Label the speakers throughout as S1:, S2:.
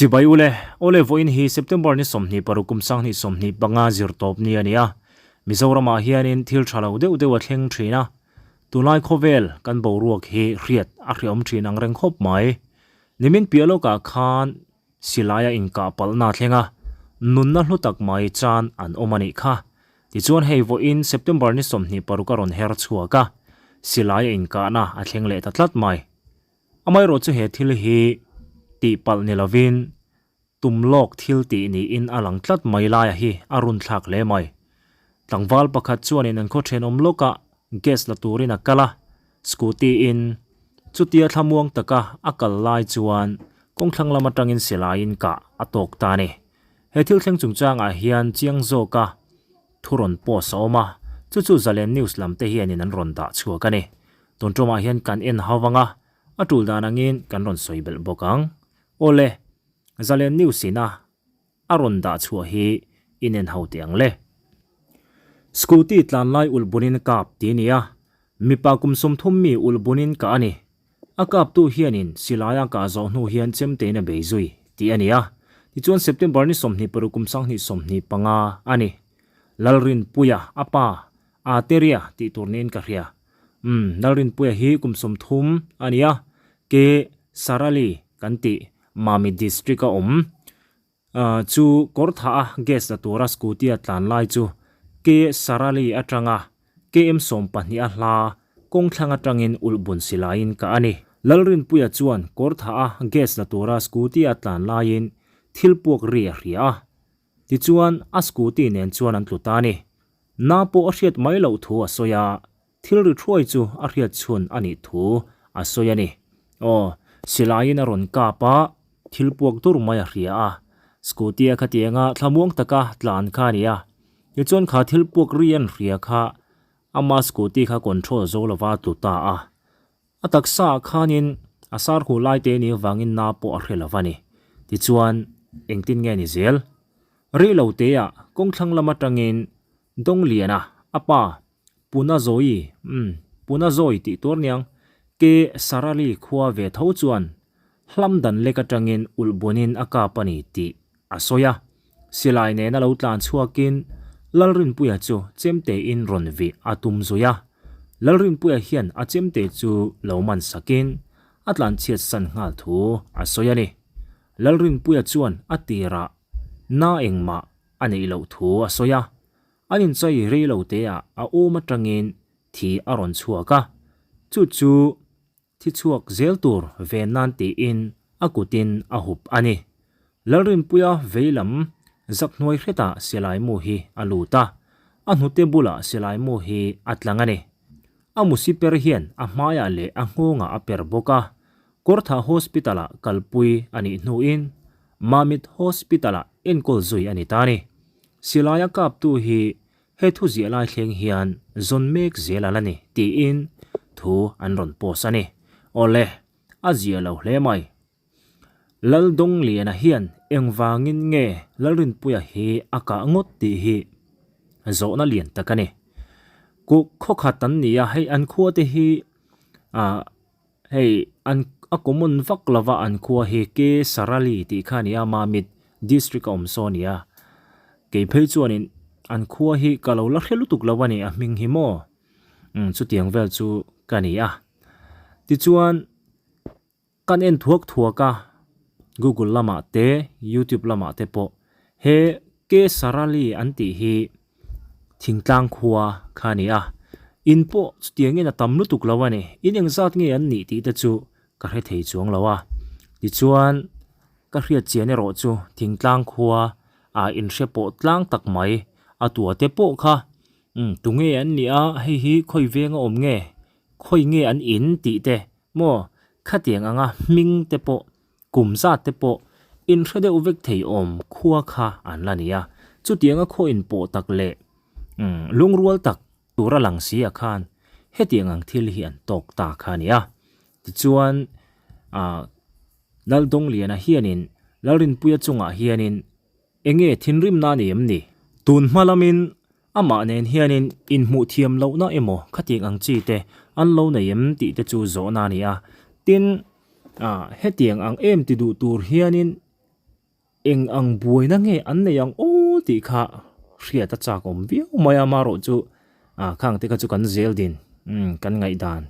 S1: Chibai ule, Awle vawiin hi September ni 26 kum 2025 zirtawp ni a ni a. Mizoramah hianin thil tha lo deuh deuh a thleng thin a. Tunlai khawvel kan boruak hi hriat a hriawm thin ang reng khawp mai. Nimin piah lawkah khan Silaia inkah palhna a thleng a, nunna hlu tak mai chan an awm a nih kha. Tichuan hei vawiin September ni 26 a rawn her chhuak a, silaia inkahna a thleng leh ta tlat mai. Amaherawh chu he thil hi tih palh ni lovin tum lawk thil tih niin a lang tlat mai laia hi a run thlak hle mai. Tlangval pakhat chuanin an khaw thenawm lawkah gas la turin a kal a, Scooty in chutia thlamuang taka a kal lai chuan kawngthlang lam atangin silaiin kah a tawk ta a ni. He thil thleng chungchangah hian chiang zawka thu rawn post a awm a, chu chu Zalen News lam te hianin an rawn dah chhuak a ni. Tun tumah hian kan en hau vang a, a tul dan angin kan rawn sawi belh bawk ang. Awle, Zalen News ina a rawn dah chhuah hi in en ho teh ang le. Scooty tlan lai ulh bunin kap ti nia, mipa kum 30 mi ulh bunin kah a ni. A kaptu hianin silaia kah zawh hnu hian chemtein a bei zui tih a ni a, tichuan September ni 26 kum 2025 a ni. Lalrinpuia a pa Ateria tih tur niin ka hria. Umm, Lalrinpuia hi kum 30 a ni a, ke Sarali kan tih Mami District a awm. Chu kawr thah a gas la tura scooty a tlan lai chu K Sarali atanga KM 12 a hla kawng thlang atangin ulh bun silaiin kah a ni. Lalrinpuia chuan kawr thah a gas la tura scooty a tlan laiin thil puak ri a hria a. Tichuan a scooty nen chuan an tlu ta a ni. Na pawh a hriat mai loh thu a sawi a, Thil ri thuai chu a hriat chhun a nih thu a sawi a ni. Aw, silaiin a rawn kap a, thil puak dur mai a hria a. Scooty-a khatianga thlamuang taka tlan kha a ni a. Tichuan kha thil puak ri an hria kha ama scooty kha control zo lova tlu ta a. A taksa ah khanin a sar huh lai te nih avangin na pawh a hre lo va ni. Tichuan, engtin nge ni zel? Rei lo teah kawngthlang lam atangin Dongliana, a pa, Puna Zawi, umm, Puna Zawi tih tur niang, ke Sarali khua ve tho chuan hlam dan lek atangin ulh bunin a kap a ni tih a sawi a. Silai nena lo tlan chhuakin Lalrinpuia chu chemtein rawn vih a tum zui a. Lalrinpuia hian a chemte chu lo man sakin a tlan chhiat san nghal thu a sawi a ni. Lalrinpuia chuan a tirah na engmah a neih loh thu a sawi a. An inchai rei lo te ah a awm atangin thi a rawn chhuak a, chu chu thi chhuak zel tur ven nan tiin a kutin a hup a ni. Lalrinpuia vei lam zak hnuai hretah silai mu hi a lut a, a hnute bulah silai mu hi a tlang a ni. A musi per hian a hmaiah leh a nghawngah a per bawk a, Kawrtha Hospital-ah kalpui a nih hnuin Mamit Hospital-ah enkawl zui a ni ta a ni. Silaia kaptu hi he thu ziah lai thleng hian zawn mek zel a la ni tiin thu an rawn post a ni. Awle, a zia lo hle mai. Laldongliana hian engvangin nge Lalrinpuia hi a kah ngawt tih hi zawhna lian tak a ni. Kuk khawkhat an ni a, hei an khua te hi ah Hei an a common vak lova an khua hi K Sarali tih kha a ni a, Mamit district a awm saw a ni a. Kei phei chuanin an khua hi ka lo la hre lutuk lo a ni a hming hi maw umm chutiang vel chu ka ni a. Tichuan kan en thuak thuak a Google lamah te YouTube lamah te pawh he K Sarali an tih hi Thingtlang khua kha a ni a, in pawh chutiangin a tam lutuk lo a ni. In engzat nge an nih tih te chu ka hre thei chuang lo a. Tichuan, ka hriat chian erawh chu thingtlang khua ah inhre pawh tlang tak mai a tua te pawh kha umm tunge an nih a, hei hi khawi veng a awm nge, khawi nge an in tih te maw khatiang anga hming te pawh Kum zat te pawh inhre deuh vek thei awm khua kha an la ni a, chutianga khaw inpawh tak leh lungrual tak tura lang si ah khan hetiang ang thil hi an tawk ta kha a ni a. Tichuan ah Laldongliana hianin Lalrinpuia chungah hianin enge thinrimna a ni em ni? Tun hma lamin amah nen hianin inhmuh thiam lohna emaw khatiang ang chi te an lo nei em tih te chu zawhna a ni a. Tin, ah hetiang ang em ti duh tur hianin Eng ang buaina nge an nei ang aw tih kha hriat a chak awm viau mai a, marawh chu ah khang te kha chu kan zel din umm kan ngaihdan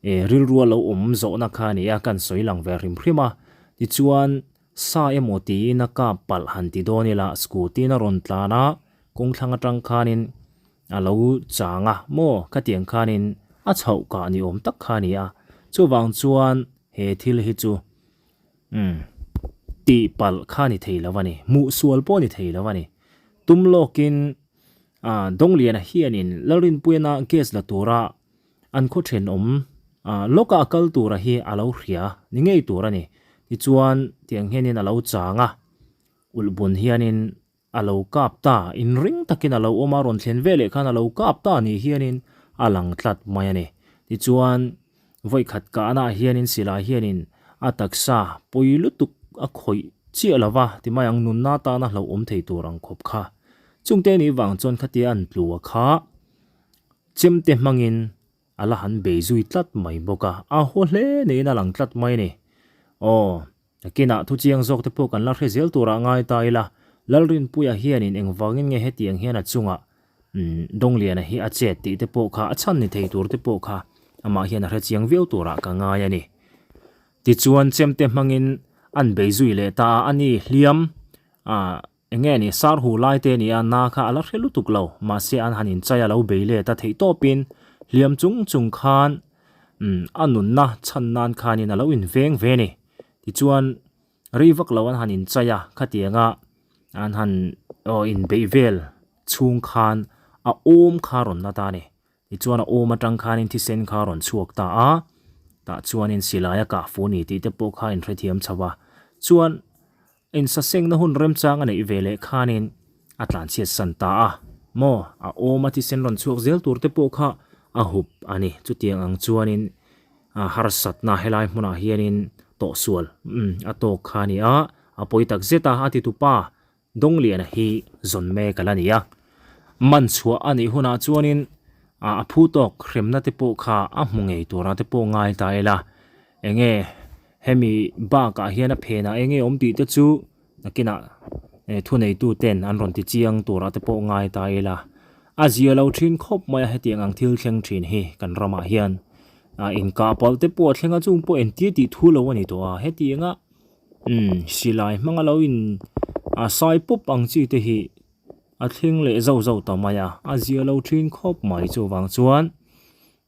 S1: eh rilru a lo awm zawhna kha a ni a, kan sawi lang ve hrim hrim a, tichuan sa emaw tiin a kap palh han ti dawn ila scooty in a rawn tlan a, kawngthlang atang khanin a lo chang a maw khatiang khanin a chhoh kah ni awm tak kha a ni a, chuvang chuan he thil hi chu Umm. Tih palh kha ni thei lo a ni. Hmuh sual pawh ni thei lo a ni. Tum lawkin ah Dawngliana hianin Lalrinpuiana gas la tura an khaw thenawm ah lawka a kal tura hi a lo hria ni ngei tur a ni. Tichuan tiang hianin a lo chang a, ulhbun hianin A lo kap ta, inring takin a lo awm a, rawn thlen veleh khan a lo kap ta nih hianin a lang tlat mai a ni. Tichuan, vawikhat kahnaah hianin silai hianin a taksa pawi lutuk a khawih chiah lo va, ti mai ang nunna tana hlauhawm thei tur ang khawp kha. Chungte nih vang chuan khatia an tlu a kha chemte hmangin a la han bei zui tlat mai bawk a, a haw hle niin a lang tlat mai a ni. Aw. Nakinah thuchiang zawk te pawh kan la hre zel turah ngai ta ila, Lalrinpuia hianin engvangin nge hetiang hian a chungah Dawngliana hi a chet tih te pawh kha a chhan ni thei tur te pawh kha amah hian a hrechiang viau turah ka ngai a ni. Tichuan chemte hmangin an bei zui leh ta a, ani hliam Eng nge ni, sar hu lai te nia na kha a la hre lutuk lo, mahse an han inchai a lo bei let a theih tawpin hliam chung chung khan umm a nunna chhan nan khanin a lo inveng ve ni. Tichuan rei vak lo an han inchai a, khatianga an han aw inbeih vel chhung khan a awm kha rawn la ta a ni. Tichuan a awm atang khanin thisen kha a rawn chhuak ta a, tah chuanin silai a kah fu ni tih te pawh kha a inhrethiam chho a. Chuan Insasengna hun remchang a neih ve leh khanin a tlanchhiat san ta a, maw a awm a thisen rawn chhuak zel tur te pawh kha a hup a ni. Chutiang ang chuanin harsatna helai hmunah hianin tawhsual a tawk kha a ni a, a pawi tak zet a, a titupa Dawngliana hi zawn mek a la ni a. Man chhuah a nih hunah chuanin a phu tawk hremna te pawh kha a hmu ngei tura te pawh ngai ta ila, enge Hemi bakah hian a phenah eng nge awm tih te chu nakinah thuneitu ten an rawn ti chiang turah te pawh ngai ta ila. A zia lo thin khawp mai a hetiang ang thil thleng thin hi kan ramah hian inkah palh te pawh a thleng a chung pawh entir tih thu lo a ni tawh a hetianga umm silai hmanga lo in a sai pawp ang chi te hi a thleng leh zauh zauh ta mai a a zia lo thin khawp mai chuvang chuan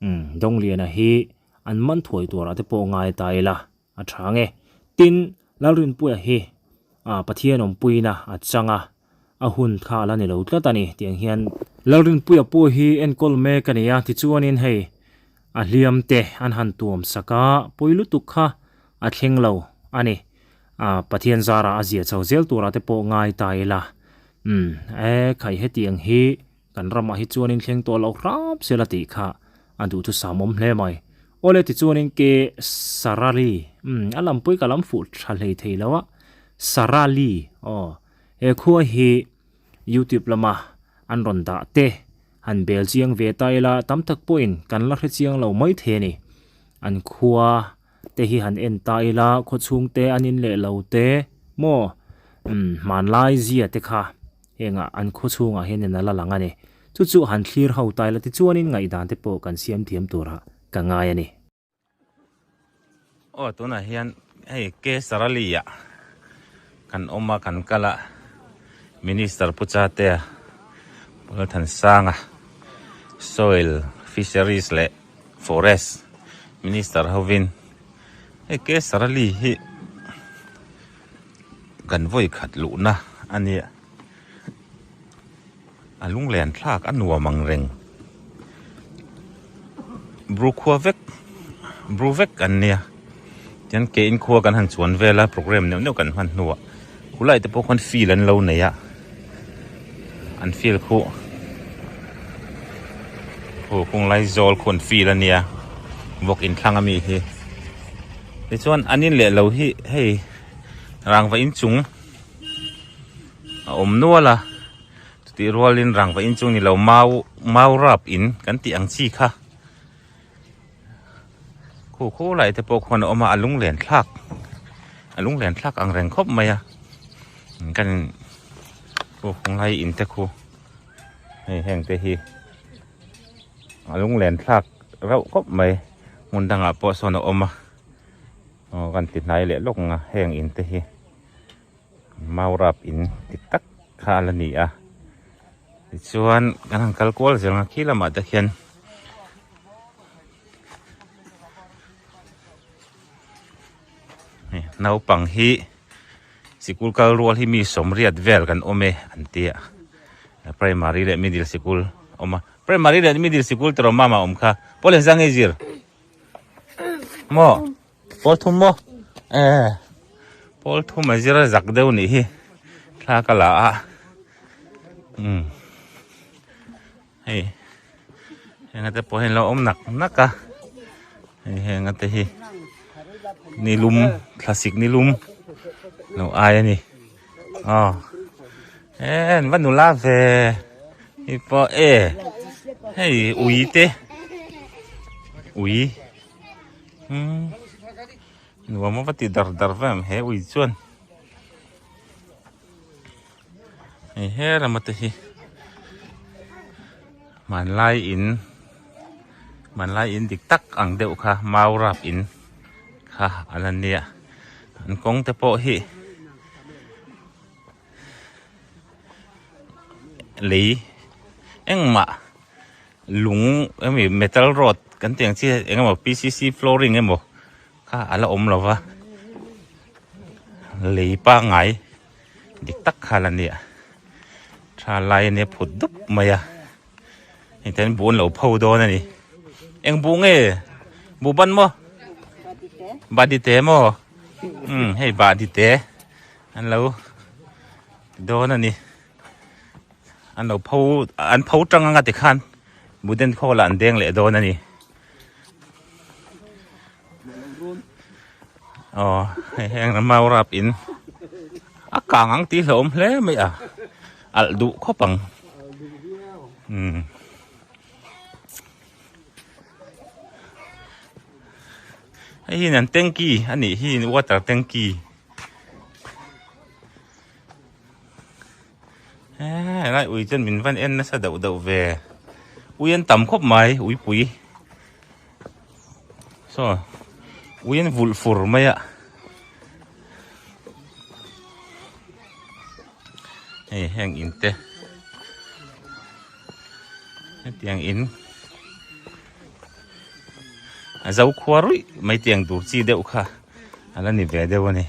S1: umm Dawngliana hi An man thuai turah te pawh ngai ta ila a tha nge. Tin, Lalrinpuia hi ah Pathian awmpuina a chang a, a hun kha a la ni lo tlat a ni tiang hian. Lalrinpuia pawh hi enkawl mek a ni a, tichuanin hei a hliam te an han tuam sak a, pawi lutuk kha a thleng lo a ni. Ah Pathian zarah a zia chho zel turah te pawh ngai ta ila. Umm e khai hetiang hi Kan ramah hi chuanin thleng tawh loh hrap sela tih kha a duhthusam awm hle mai. Awle tichuanin ke Sarali, umm a lampui ka lam fuh tha hlei thei lo a, Sarali aw he khua hi youtube lama an rawn dah te han bel chiang ve ta ila tam tak pawhin kan la hre chiang lo mai thei a ni. An khua te hi han en ta ila khawchhung te an in leh lo te maw umm hmanlai zia te kha hengah an khawchhungah hianin a la lang a ni. Chu chu han thlir ho ta ila tichuanin ngaihdan te pawh kan siam thiam turah ka ngai a ni.
S2: Aw tunah hian hei K Sarali ah kan awm a kan kal a Minister Pu Chatea Pu Lalthansanga Soil Fisheries leh Forest Minister hovin hei K Sarali hi kan vawi khat luhna a nia a lunglen thlak a nuam ang reng bru khua vek bru vek an nia tian ke in khua kan han chuan vel a program neuh neuh kan hman hnuah khulai te pawh khuan field an lo nei a an field khu khu khunglai zawl khu an field a nia vawk inthlang ami hi tichuan an in leh lo hi hei rangva inchung a awm nual a chutih rualin rangva inchung ni lo mau mau rap in kan tih ang chi kha khu khu lai te pawh khuan a awm a a lunglen thlak a lunglen thlak ang reng khawp mai a. Kan khu khawng lai in te khu hei heng te hi a lunglen thlak reuh khawp mai hmun dangah pawh sawn a awm a aw kan ti hnai leh lawk ang a heng in te hi maurap in ti tak kha a la ni a tichuan kan han kal kual zel ang a khi lamah te khian. Naupang hi sikul kal rual hi mi sawmriat vel kan awm e an ti a primary leh middle sikul awm a primary leh middle sikul te rawh mama awm kha pawl engzah nge zir maw pawl thum maw e pawl thum a zir a zak deuh nih hi thla ka la a um Hei heng te pawh hi an lo awm nak nak a hei heng te hi nilum thlasik nilum lo ai a ni aw e an va nula ve hei pawh e hei ui te ui umm nuam a va ti dar dar ve ang he ui chuan. Hei he lama te hi hmanlai in hmanlai in dik tak ang deuh kha mau rap in kha a la nia an kawng te pawh hi lei engmah lung emi metal rod kan tih ang chi eng emaw P C C flooring emaw kha a la awm lo va lei pangngai. Dik tak kha la nia tha lai ania phut dup mai a hei ten buh an lo pho dawn a ni eng buh nge buh ban maw badite maw umm hei badite an lo ti dawn a ni an lo pho an pho tang anga tikhan buh den khawl ah an deng leh dawn a ni. Aw hei heng mau rap in a kang ang tih hlauhawm hle mai a alh duh khawp ang umm hei hi an tanky a nih hi water tanky helai ui chuan min van en nasa deuh deuh ve ui an tam khawp mai uipui saw ui an vulh fur mai a hei heng in te hetiang in a zo khua ruih mai tiang tur chi deuh kha a la ni ve deuh a ni.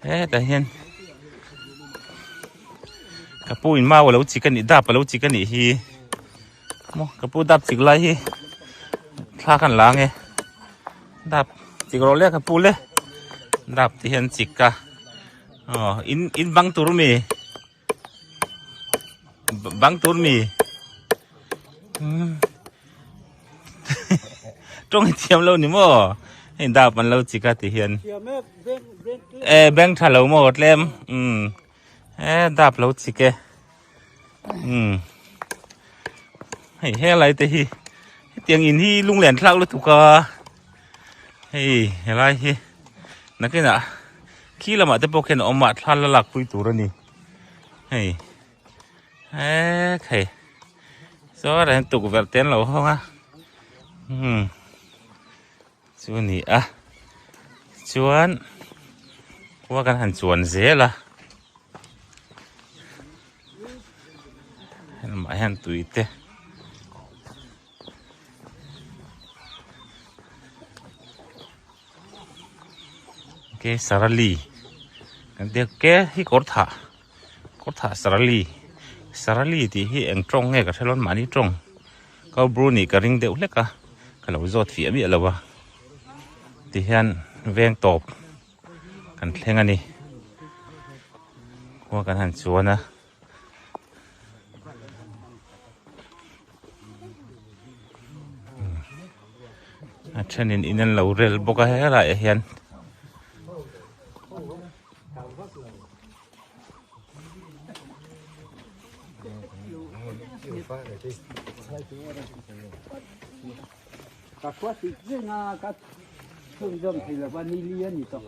S2: Hetah hian ka pu in mau alo chik anih dap alo chik anih hi maw ka pu dap chik lai hi thla khan la ange dap chik rawh le ka pu le dap te hian chik a aw in in bang tur mi. Bang tur mi tawng hi thiam lo ni maw hei dap an lo chik a ti hian e bank tha lo maw tlem um e dap lo chik e um hei helai te hi hetiang in hi lunglen thlak lutuk a hei helai hi nakinah khi lamah te pawh khian a awm a thla la lak pui tur a ni. Hei he thei saw ah hian tukverh te an lo hawng a umm chu a ni a chuan khua kan han chuan zel a helamah hian tui te. Ke sarali kan tia ke hi kawr thah kawr thah sarali sarali tih hi eng tawng nge ka hre lo mahni tawng kau bru nih ka ring deuh hlek a ka lo zawt fiah miah lo a ti hian veng tawp kan thleng a ni khua kan han chuan a. A thenin in an lo rel bawk a helaiah hian.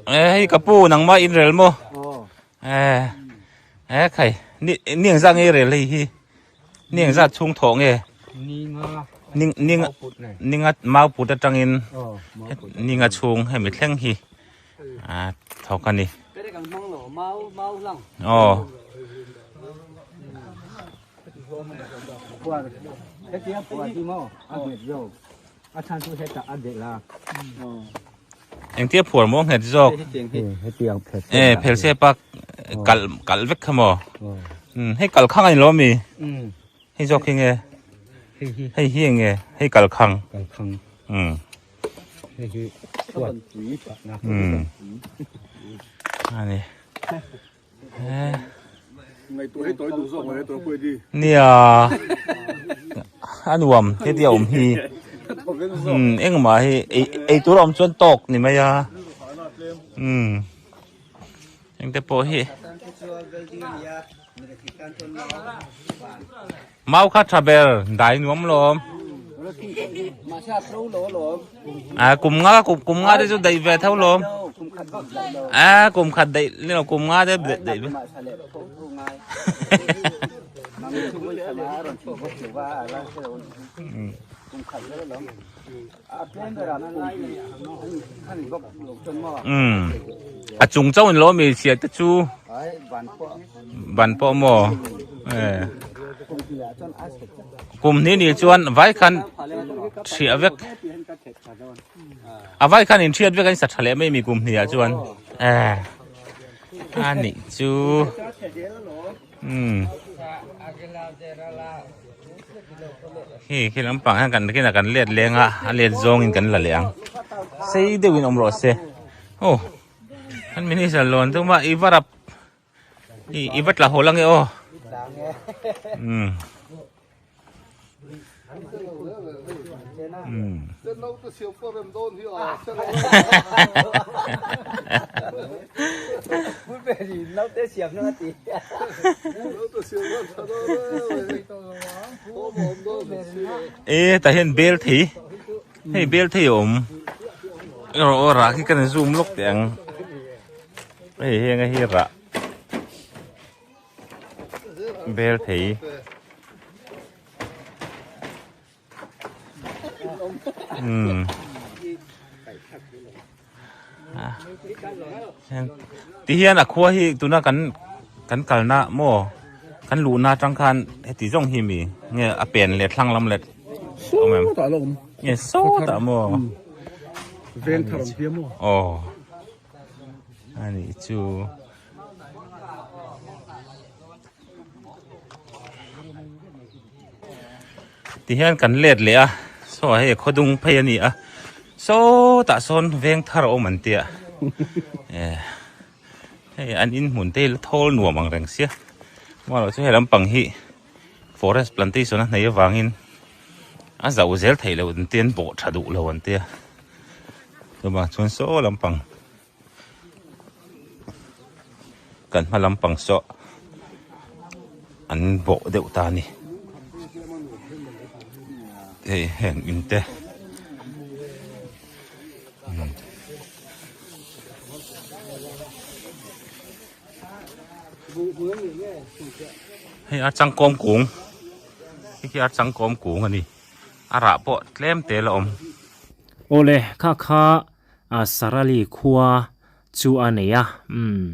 S2: E hei ka pu nangmah in rel maw? E. E khai ni ni ang zat nge rel hei hi ni ang zat chhung thawh nge ni ni ni nga mau put atangin ni nga chhung hemi thleng hi a thawk a ni aw. Engtia phuar maw nghet zawk e phel se pak kal kal vek kha maw hei kal khang a ni lo mi hei zawk hi nge hei hi enge hei kal khang ani Nia a nuam heti a awm hi umm engmah hi ei ei tur a awm chuan tawk ni mai a umm engte pawh hi mau kha tha ber dai nuam lawm à kum nga kum kum nga te chu daih ve tho lawm à kum khat daih ni lo kum nga te daih ve um a chung chauh in lo mi chhiat te chu ban pawh maw e kum hnih ni chuan vai khan thiah vek a vai khan in thiat vek a in sa tha leh mai mi kum hnih ah chuan e a nih chu umm Hei khi lampang hian kan kinah kan let leng a a let zawngin kan la leh ang sei deuhin awm rawh se aw kan minister lawn chu mah i va rap i i va tla haw la nge aw umm umm E tah hian bel thei hei bel thei a awm erawh aw rah khi ka ni zoom lawk teh ang hei heng a hi rah bel thei. Umm ti hian a khua hi tuna kan kan kalna maw kan luhna atang khan heti zawng hi mi nge a pen leh thlang lam leh awm em nge sawtah maw aw anih chu. Tihian kan let leh a saw hei khawdung phei a ni a sawtah sawn veng thar a awm an tia eh hei an in hmun te hi la thawl nuam ang reng sia amaherawhchu chu hei lampang hi forest plantation a hnaih avangin a zauh zel theih loh an tia an bawh tha duh lo an tia chuvang chuan saw lampang. Kan hma lampang saw an bawh deuh ta a ni hei heng in te hei a changkawm kung hei khi a changkawm kung a ni a rah pawh tlem te la awm.
S1: Awle kha kha a Sarali khua chu a nei a, umm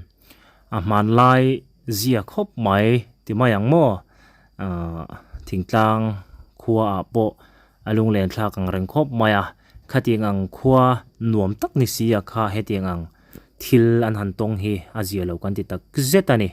S1: a hmanlai zia khawp mai ti mai ang maw? Ahh thingtlang khua ah pawh a lunglen thlak ang reng khawp mai a, khatiang ang khua nuam tak ni si a kha hetiang ang thil an han tawng hi a zia lo kan ti tak zet a ni.